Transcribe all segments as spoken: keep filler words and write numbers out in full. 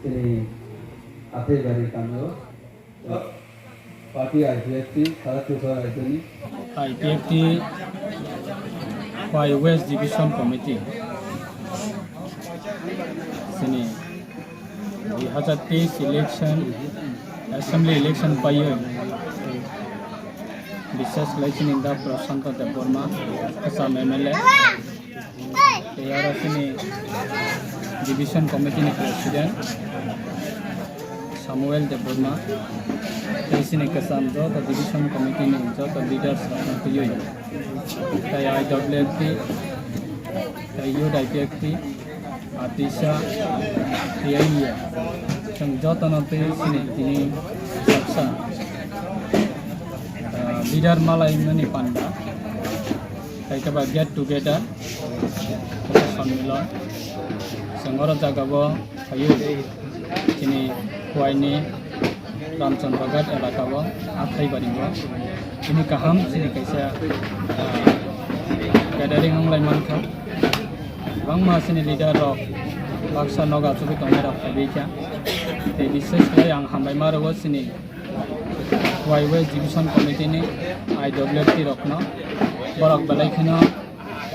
Tini Atheibari kamio party I P F T sara Tripura rajyoni I P F T bai West Division Committee chini dui hazar teis election, assembly election paiwi, bises khlai chini da Prashanto Debbarma, Assam M L A, tei aro chini division committee ni president Samuel Debbarma, tei chini kwcham joto division committee ni joto leaders rok no twiwi, tei I W F T, tei Youth I P F T, Atisa, tiyaya. Chwng jotono tei chini tini baksa, ah, leader malai mani panda. Tei khe ba get together, sonnilon. Chwng oro jaga o phaio chini Khowai ni Ramchandra Ghat elaka o, Atheibari o. Chini kaham, chini kaisa, ah, gathering wng lai mankha. Kwbangma chini leader rok baksa nogo achugwi tongnai rok phaiwi kha. Tei bises khlai ang hambai ma rwo chini Khowai West Division Committee ni I W F T rok no. Borok belai kheno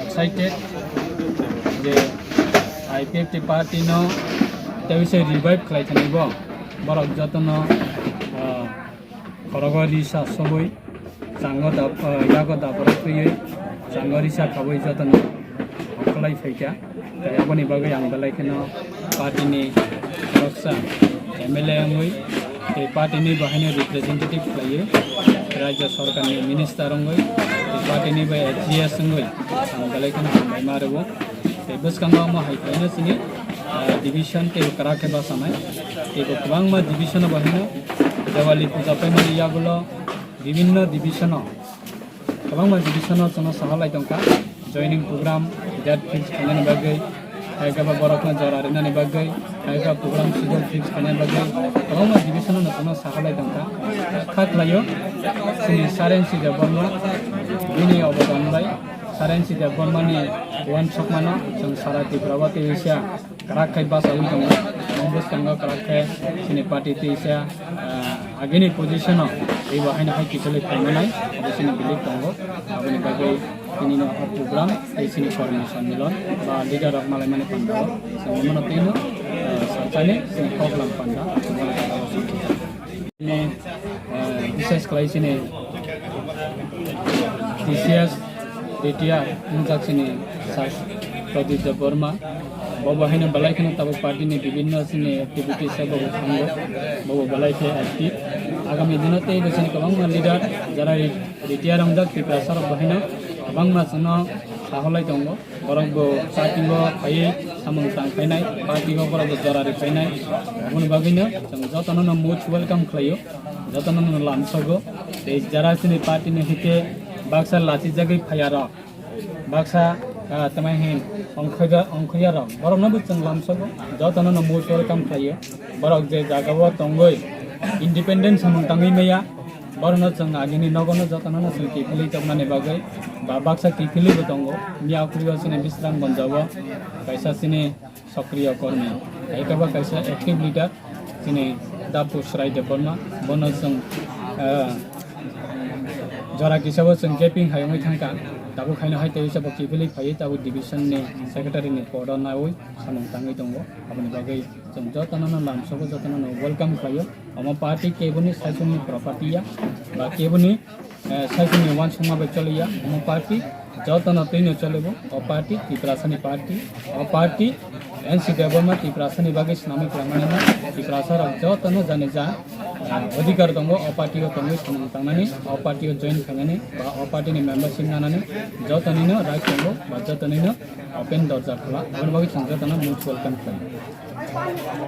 excited je I P F T party no tei se revive khlai thani bo. Borok jotono, ah, khorogo risa sobwi, chango dap-, ah, yago daborok twiwi, chango risa khabwi jotono hokhlai phaikha. Tei aboni bagwi ang belai kheno party ni khoroksa M L A wngwi tei party ni bo haino representative khlaiwi, Rajya Sorkar ni minister wngwi tei party ni bo G S wngwi ang belai kheno hambai ma rwo. Tei bwskango omo hai khlaino chini, ah, division tei kwrak khe bachanai. Tei bo kwbangma division o bo haino Diwali puja paimani yagulo bibinno division o kwbangma division o chwngno sahalai tongkha, joining program, date fix khainani bagwi, hai khe ba borokno jora rinani bagwi, hai khe program schedule fix khainani bagwi, kwbangma division o chwngno sahalai tongkha. Kha khlaio, chini Sarensi Debbarma, bini obodan bai Sarensi Debbarma ni uansukmano chwng sara Tripura o tei Asia kwrak khe bachaui tongo. Omo bwskango kwrak khe chini party tei se, ah, agini position o teibo haino hai kiphilwi phaimanai, abo chini belief tongo. Aboni bagwi tini no o program tei chini kormi sonnilon ba leader rok malaimani panda o chwng omono tei no, ah, salsani chini koklam panda. Ni, eh, bises khlai chini T C S, retired, wngjak chini Sir Pradip Debbarma. Bo bo haino belai kheno tabuk party ni bibinno chini activities o bo bo thango, bo bo belai khe active. Agami dino tei bo chini kwbangma leader, jara re-, retired wngjak Tiprasa rok bo haino kwbangma chwngno saholai tongo. Borok bo party o phaiwi samung tang khainai, party o borok bo jora ri khainai. Aboni bagwino chwng jotono no most welcome khlaio, jotono no lamsogo. Tei jara chini party ni hike baksa lachijagwi phaiya rok, baksa, ah, tamai hin ongkhoja-, ongkhoya rok, borokno bo chwng lamsogo, jotono no most welcome khlaio. Borok je jaga o tongwi independent samung tangwi maya, borokno chwng agini nogono jotono no chwng kiphilwi tongmani bagwi ba baksa kiphilwi bo tongo. Miya khulio chini Bisramganj o kaisa chini sokriyo kormi, hai khe bo kaisa active leader chini Dapu Srai Debbarma, bono chwng, ah, jora kisa o chwng gaping hai wngwi thangkha. Tabuk haino hai tei bo kiphilwi phaiwi tabuk division ni secretary ni pod o nawi samung tangwi tongo. Aboni bagwi chwng jotono no lamsogo, jotono no welcome khlaio. Omo party keboni saisungni property ya, ba keboni, eh, saisungni uansukma bai choliya. Omo party jotono twino cholibo. O party Tiprasani party, o party N C Debbarma Tiprasani bagwi swnamwi kwlangmani no Tiprasa rok jotono jani ja, eh, odhikar tongo o party o tongwi samung tangnani, o party o join khainani ba o party ni membership nanani jotonino right tongo ba jotonino open dorja khula. Aboni bagwi chwng jotono most welcome khlaio.